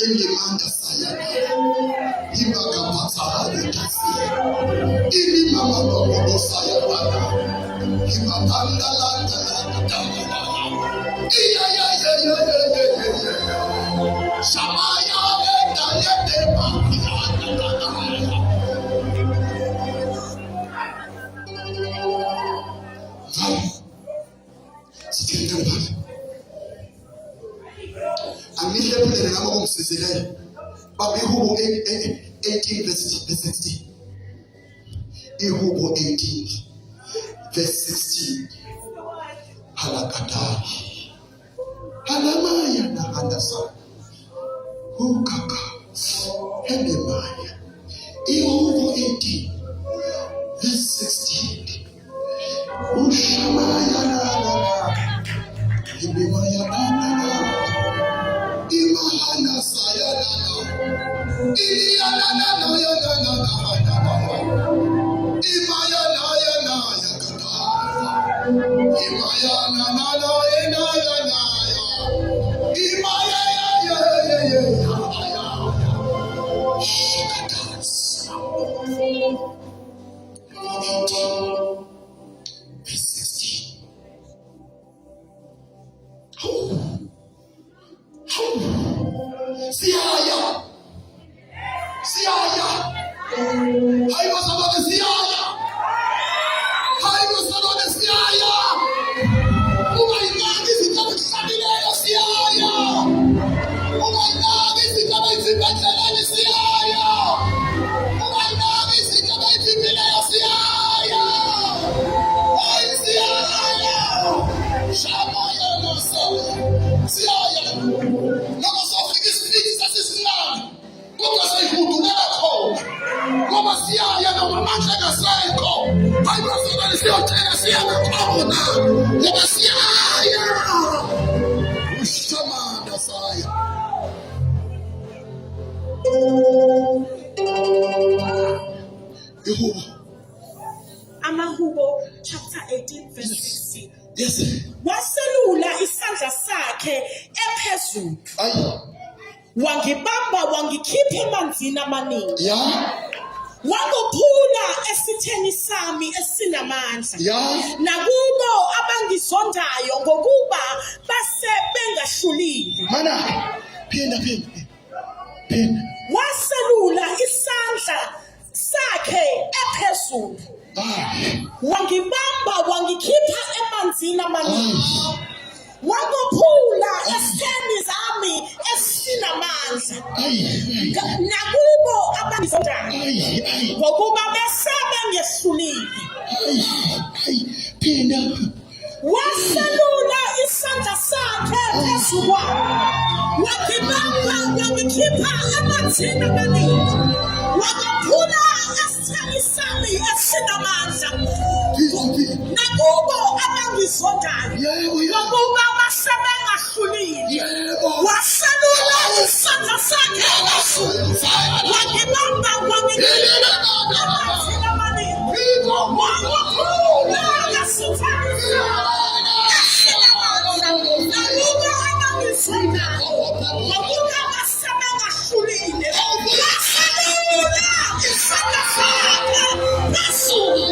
Indimanda sayana imakapatsaautasi ilimamababodosayabana imabandalandalandadalala iyayayayayayayaya shamaya endayedemakiyandakalaya. Sithini baba? Angihlephulele nami okungisizileyo. Baba, ihubo 18 verse 16. Ihubo 18 verse 16. Halakadai. Halamaya na handasa. Hukaka. Helemaya. Ihubo 18 verse 16. Ushamaya la la la. Ibimaya la la la. Imahana saya la la. Iliya la la la ya la la la la la. Imaya la ya la ya kata. Imaya la la la ya la ya la ya. Imaya ya ya ya ya ya ya. Shakatas. 18 verse 16. Hawu. Hawu. Siyaya. Siyaya. Hayi bazalwane, siyaya. Hayi bazalwane, siyaya. Ungayinaki izinto abakuhlabileyo, siyaya. Ungayinaki izinto abayivimba endleleni, siyaya. Ungayinaki izinto abayivimbileyo, siyaya. Hayi siyaya. Shamaya nosaya. Siyaya. Noma sofika. Ngoba siyaya. Ushamanda saya. Ihubo. Amahubo chapter 18 verse 16. Yes. Waselula isandla sakhe ephezulu. Ayi. Wangibamba wangikhipha emanzini amaningi. Ya. Wangophula esitheni sami esinamandla. Ya. Nakubo abangizondayo ngokuba base bengahlulile. Mana. Phinda phinda. Phinda. Waselula isandla sakhe ephezulu. Ah. Wangibamba wangikhipha emanzini amaningi. Ayi. Wangophula esitheni zami esinamandla. Ayi. Nakubo abangizondayo Ayi. Ayi. ngokuba bese bengehlulile. Ayi. Ayi. Phinda. Waselula isandla sakhe phezu kwami. Wangibamba wangikhipha emanzini amaningi. Wangophula esitheni sami esinamandla. Phinda phinda. Nakubo abangizondayo Yebo yebo. ngokuba base bengahlulile. Yebo. Waselula isandla sakhe phezulu. Wangibamba wangikhipha emanzini amaningi. Wangophula esitheni sami esinamandla. Nakubo abangizondayo ngokuba base bengahlulile. Waselula isandla sakhe phezulu.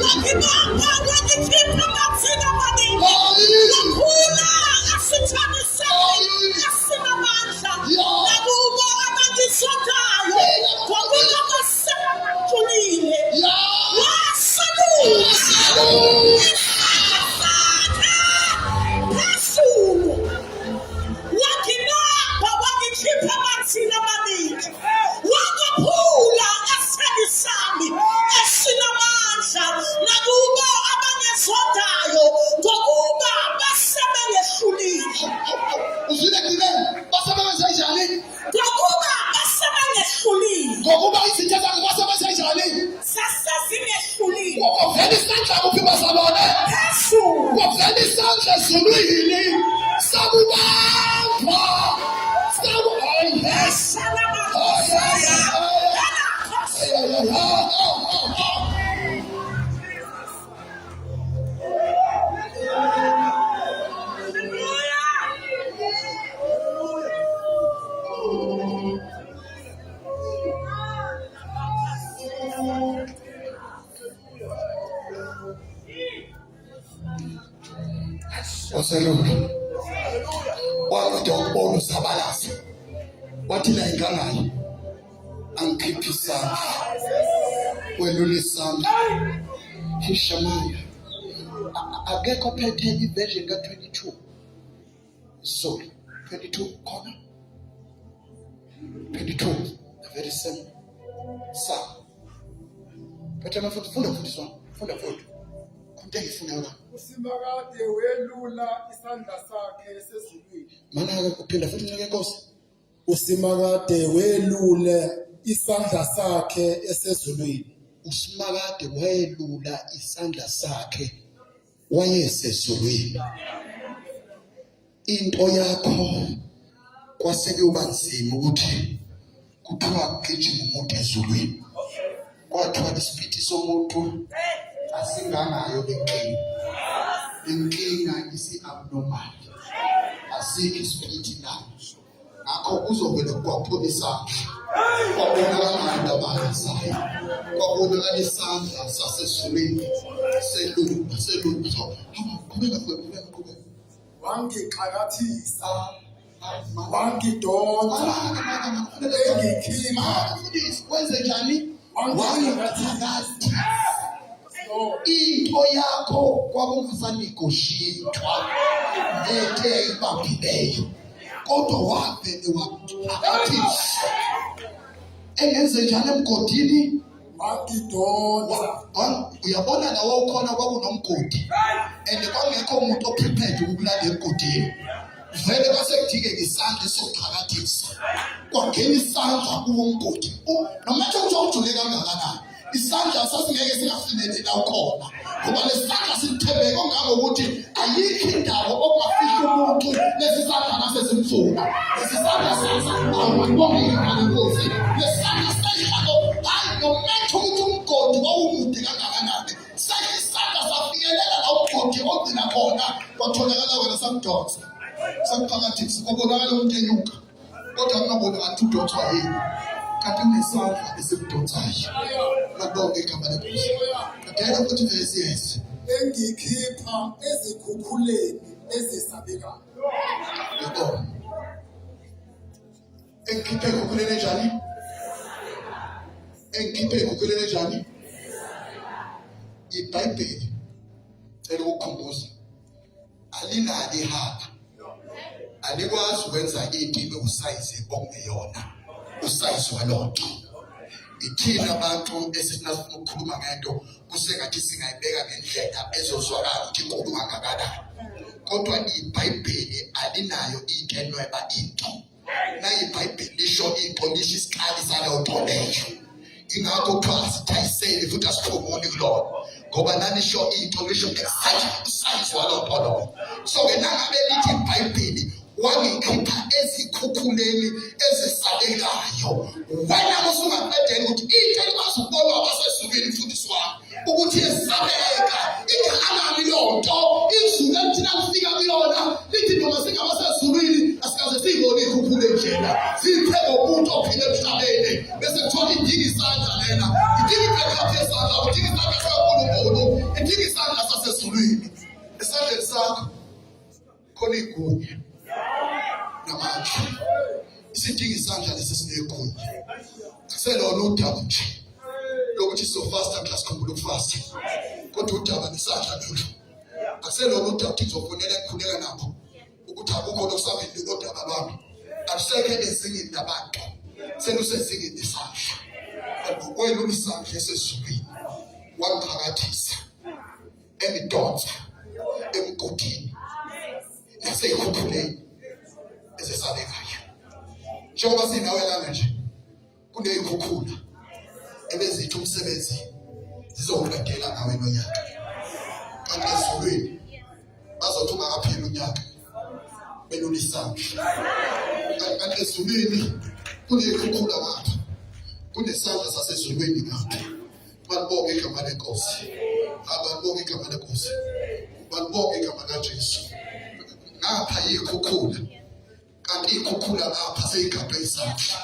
Wangibamba wangikhipha emanzini amaningi. Waphula esitheni sami esinamandla. Nakubo abangizondayo ngokuba base bengahlulile. Waselula isandla sakhe phezulu. Wangibamba wangikhipha emanzini amaningi. Wangophula esitheni sami esinamandla. Nakubo abangezondayo ngokuba base bengehlulile. Uzwile ekugcineni basebenza njani? Ngokuba base bengehlulile. Ngokuba izinto zakho basebenza njani? Sase zingehlulile. Kwavela isandla kuphi bazalwane? Phezulu. Kwavela isandla ezulwini sakubamba. Saku oh yes. Oh yes. Oh, oh, oh, oh. Waselula. Waqeda ukubona usabalaza. Wathi la ingangayo. Angikhiphe isandla. Welula isandla. Hishamaya. Akekho phethe iversion ka-22. Sorry, 22 khona. 22, the very same psalm. Phethe mfundisi, funda mfundisi wami, funda mfowethu. Into engiyifunayo la. Usimakade welula isandla sakhe esezulwini. Mana-ke uphinda futhi inceke yenkosi. Usimakade welule isandla sakhe esezulwini. Usimakade welula isandla sakhe wayesezulwini. Into yakho kwase kuyoba nzima ukuthi kuthiwa kugijima umuntu ezulwini. Kwathiwa isiphithi somuntu asingangayo le nkinga. Inkinga isi-abnormal. Asikho isiphithi nayo. Ngakho kuzovele kwaphuma isandla. Kwabonakala indaba yayo. Kwabonakala isandla sasezulwini selula selula. So, hamba qhubeka qhubeka qhubeka. Wangixhakathisa, wangidonsa, engikhipha. Mfundisi wenze njani? Wangixhakathisa. Into yakho kwakungasanegotiate-wa lento eyayibambileyo kodwa wavele waxhakathisa engenze njani emgodini Wangidonsa. Uyabona la wawukhona kwakunomgodi and kwangekho umuntu oprepared ukulanda emgodini vele kwase kudingeka isandla esoxhakathisa kwangena isandla kuwo umgodi. Noma kuthiwa ujule kangakanani. Isandla sasingeke singafinyeleli la ukhona, ngoba lesandla sithembeke ngangokuthi ayikho indawo ongafihla umuntu lesi sandla nasesimfuna. Lesi sandla sasa awubonge igama lenkosi. Lesi sandla sehla hayi nometha ukuthi umgodi wawumude kangakanani, sehla isandla safinyelela la umgodi ogcina khona, kwatholakala wena samdonsa samphakathisa, kwabonakala umuntu enyuka kodwa kungabonakali ukuthi udonswa yini, kanti kunesandla esimdonsayo. Malibonge igama lenkosi. Qedela futhi vesi yes. Engikhipha ezikhukhuleni ezesabekayo. Yebo. Engikhiphe ekhukhuleni enjani? Engikhiphe ekhukhuleni enjani? IBhayibheli cela ukukhumbuza alinalo ihaba, alikwazi ukwenza into ibe usayizi okungeyona usayizi walonto. Ithina abantu esithi nasifuna ukukhuluma ngento kusengathi singayibeka ngendlela ezozwakala ukuthi inkulu kangakanani, kodwa iBhayibheli alinayo into enweba into. NayiBhayibheli lisho into, lisho isikali saleyo nto leyo. Ingakho kuthiwa asithayiseli futhi asiphumuli kulona, ngoba nalisho into lisho exactly usayizi walowo nto loyo. So-ke nangabe lithi iBhayibheli wangikhipha ezikhukhuleni ezesabekayo, wena usungaqedela ukuthi into elikwazi ukubonwa abasezulwini mfundisi wami ukuthi yesabeka ingakanani leyo nto. Izulu elithina lifika kuyona lithi noma singabasezulwini asikaze siyibone ikhukhule njena, sithe ngomuntu ophila emhlabeni, bese kuthiwa idinga isandla lena, idinga ibackup yesandla, idinga isandla sikaNkulunkulu, idinga isandla sasezulwini. Esandleni sakho khona igunya namandla, isidinga isandla lesi sinegunya. Akuselona udaba nje lokuthi sizofasta mhla sikhumbula ukufasta, kodwa udaba nesandla lolu. Akuselona udaba ukuthi ngizofonela ngikhuleka nabo ukuthi akukho lokusabeni kodaba lwami, alusekho ezingeni labantu, selusezingeni lesandla. Kwelula isandla esezulwini wangiphakathisa engidonsa emgodini naseyikhukhuleni ezesabekayo. Njengoba sinawe lana nje, kuneyikhukhula ebezithi umsebenzi zizowuqedela ngawe nonyaka, kanti ezulwini bazothi ungakapheli unyaka belula isandla. Kanti ezulwini kuneyikhukhula ngapha, kunesandla sasezulwini ngapha. Malibonge igama lenkosi. Abalibonge igama lenkosi. Malibonge igama kaJesu. Ngapha yikhukhula. Kanti ikhukhula ngapha seyigabe isandla.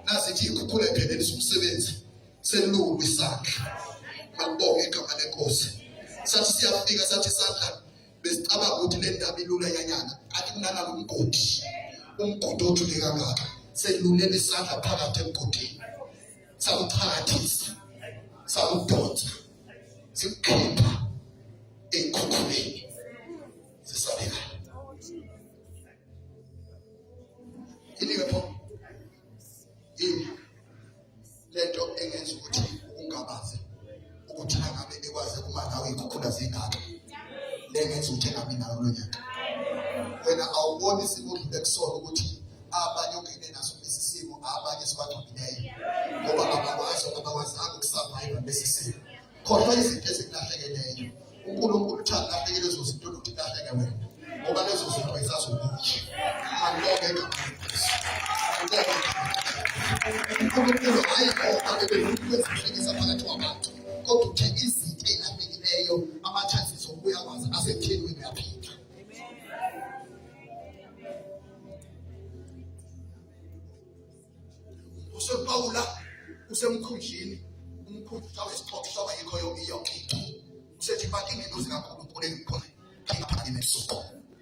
Nazithi ikhukhula iphelelisa umsebenzi selulu isandla. Malibonge igama lenkosi. Sathi siyafika sathi isandla besicabanga ukuthi le ndaba ilula yanyana, kanti kunanalo umgodi. Umgodi ojule kangaka selulela isandla phakathi emgodini. Sakuphakathisa, sakudonsa, sikukhipha ey'khukhuleni zisabekayo. Yini-ke pho yini lento engenza ukuthi ungabaze ukuthi angabe ekwazi kuma nawe iy'khukhula zingaka, le ngenza ukuthi engabi nayo kulo nyaka? Wena awuboni isimo odlule kusona ukuthi abanye ongene naso kulesi simo, abanye sibangcwabileyo ngoba abakwazi, abakwazanga ukusurvive lesi simo. Khohlwa izinto ezikulahlekeleyo. UNkulunkulu uthi alahleke lezo zinto nokuthi kulahleke wena, ngoba lezo zinto ayisazobuya. Malibonge igama lenkosi. UNkulunkulu hayi ngoba bebefuna ukwenza inhlekisa phakathi kwabantu, kodwa uthe izinto ey'lahlekileyo ama-chances okubuya kwazo asekutheni wena uyaphila. USepawula usemkhunjini, umkhunji wesixoxo saba yikho yonke into. Usethi bantu ingelosi kaNkulunkulu engikhona ingaphakathi nebusuku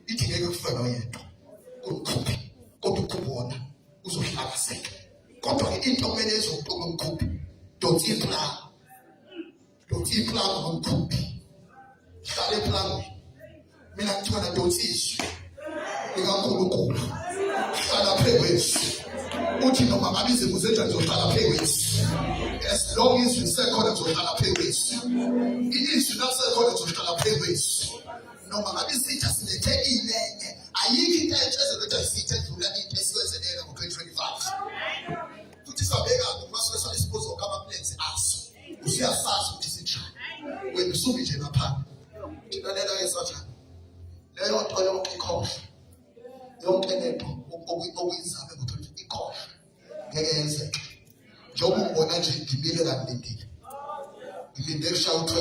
ithi ngeke kufe noyedwa kumkhumbi, kodwa umkhumbi wona uzohlakazeka. Kodwa-ke into kumele ezokuqonga umkhumbi, donsa iplanga, donsa iplanga ngomkhumbi, hlala eplangweni. Mina kuthiwa nadonsa izwi likaNkulunkulu, hlala phezu kwezwi. Uthi noma ngabe izimo zenjani zohlala phezu kwezwi. As long izwi lisekhona zohlala phezu kwezwi. Izwi lalisekhona zohlala phezu kwezwi. Noma ngabe isitha silethe ilenye, ayikho into entsha ezoletha isitha edlula into esiwenzelela ngo-2025. Futhi sabeka ngoba suke sale sibuzo ngama-plans aso. Leyo nto yonke ikhohlwe, yonke lento okuyizame ukuthi ikhohlwe, ngeke yenzeke. Njengoba ungibona nje ngimile la, ngilindile, ngilinde kushaya u-12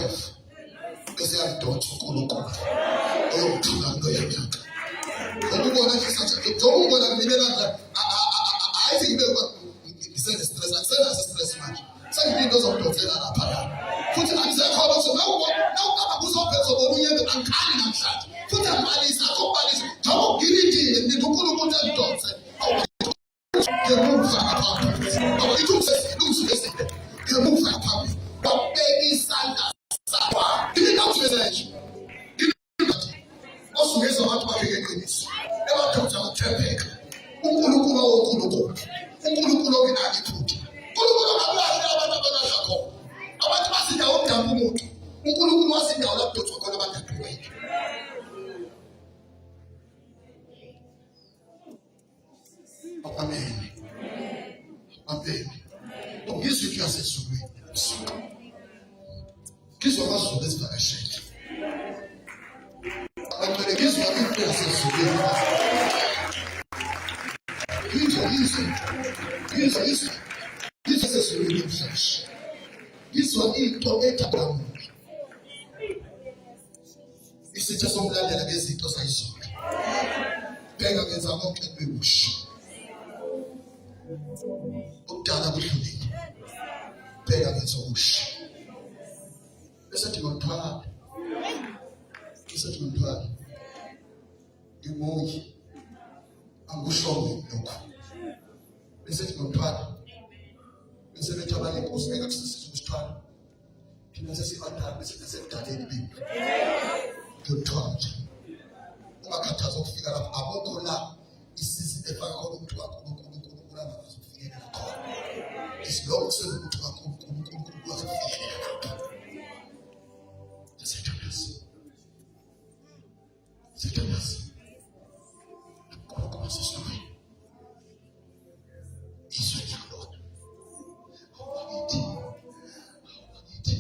bese yangidonsa uNkulunkulu oyongithula kuloya nyaka. Njengoba ubona nje sathi, njengoba ungibona ngimile kanje, ayithi ngibe ngisene-stress, angisenaso stress manje, sengilinde ozongidonsela laphaya. Futhi angisekhona ukuthi nawuqaba kuzophela uzobona unyembe, angikhali namhlanje futhi angibalisi, akho kubalisi, njengoba ngilindile, ngilinde uNkulunkulu angidonse ngemuva ngaphambili. Ithi umsebenzile ngemuva ngaphambili, wabeka isandla sakho nje osungeza abantu bakhe ngeqiniso, ebadonsa ngokuthembeka. UNkulunkulu owonkulunkulu, uNkulunkulu ongenalo iphutha, uNkulunkulu ongakulahli abantu abalahla khona. Abantu bazindawo okudampa umuntu, uNkulunkulu wazindawo la kudonswa khona abantu adumeke. Amen. Amen. Ngizwe into yasezulwini. Ngizwa amazulu esivakashele. Abangcwele, ngizwa into yasezulwini. Ngizwa, ngizwa. Ngizwa, ngizwa. Ngizwa sezulwini namhlanje. Ngizwa into ethabamuntu. Isitha somlandela ngezinto zayizolo. Bheka ngenza konke kube kusha. Okudala kudlulile. Bheka ngenza okusha. Bese thi ngomthwalo. Bese thi ngomthwalo. Nginguye. Angikusho lokho. Bese thi ngomthwalo. Bese bethi abanye inkosi ngeke kusisize ukusithwala. Thina sesibadala, bese nasekudaleni bethu. Ngiyothwala nje. Ungakhathazi ukufika lapho, akukho la isizini efaka khona umuntu kaNkulunkulu, uNkulunkulu angakwazi ukufinyelela khona. Isiloko kusenomuntu kaNkulunkulu, uNkulunkulu ukwazi ukufinyelela lapho. Siyathandaza. Siyathandaza. uNkulunkulu wasezulwini. Izwe liyakulona. Awubakithi. Awubakithi.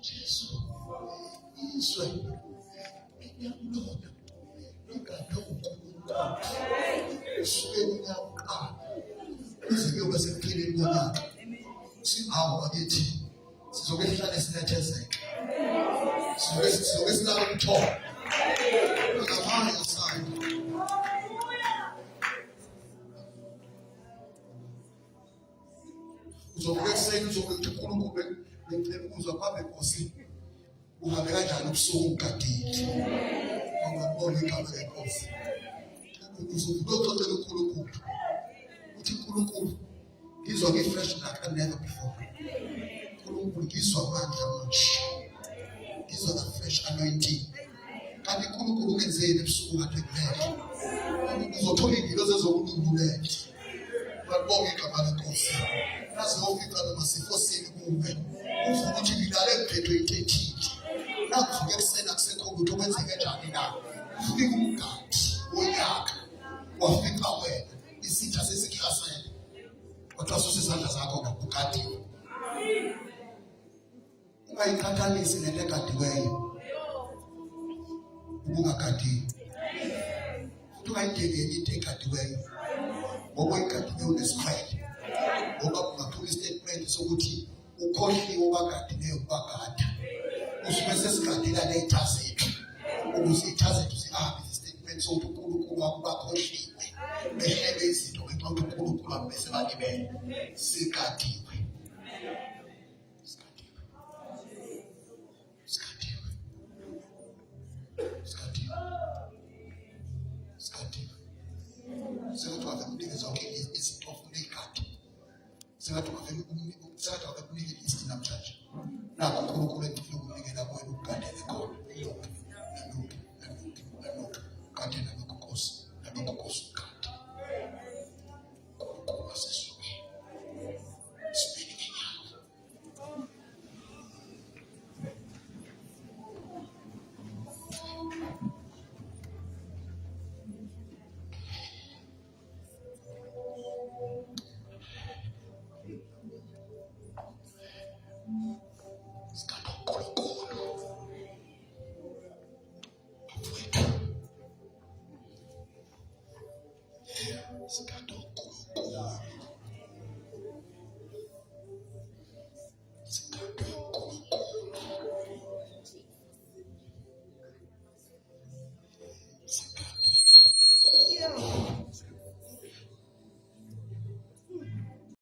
Jesu. Izwe liyakulona. Ligade uNkulunkulu. Usukeni unyaka kuze kuyoba sekupheleni konyaka. Singawo bakithi. Sizoke sihlale sinethezeke. Sizoke silale ubuthongo. Ngamanye aside. Uzovuka ekuseni, uzobe uthi uNkulunkulu bengicela ukuzwa phambi Nkosi. Uhambe kanjani ubusuku ugadile? Ungabona igama leNkosi. Uzovuka uxoxela uNkulunkulu. Uthi uNkulunkulu ngizwa ngi-fresh like never before. uNkulunkulu ngizwa amandla manje. Ngizwa the fresh anointing. Kanti uNkulunkulu ungenzeni ebusuku kade ngilele? Uzothola iy'ngilosi ezokulundulela. Balibonga igama lenkosi. Naze yofica noma sifo sini kuwe. Uvuka ukuthi ngilale ngiphethwe into ethile. Nakuvuka ekuseni akusekho lutho, kwenzeke njani na? Ufika umgadi wonyaka wafica wena isitha sesikuhlasele. Kodwa susa izandla zakho ugadiwe. Ungayiqhathanisi nento egadiweyo ubungagadiwe, futhi ungayideleli into egadiweyo, ngoba oyigadiweyo unesikhwele, ngoba kungaphuma isitatimende sokuthi ukhohliwe obagadileyo kubagada. Usuke sesigadela ney'tha zethu ukuze iy'tha zethu zingahambi isitatimende sokuthi uNkulunkulu wabo bakhohliwe, behlele izinto ngenxa yokuthi uNkulunkulu wabo bese balibele. Sigadiwe. Sigadiwe. Sigadiwe. Sigadiwe. Sigadiwe. Sengathi wavele umnike zonke izinto ofuna uyigade. Sengathi wavele umnike, sengathi wavele umnike list namhlanje. Nakho uNkulunkulu engifuna ukunikela kuwena ukugadele khona. Lokhu, nalokhu, nalokhu, nalokhu. Gade nalokhu Nkosi, nalokhu Nkosi ugade. uNkulunkulu wasezulwini. Sibili ngenyawo. Sikade uNkulunkulu. Sikade uNkulunkulu.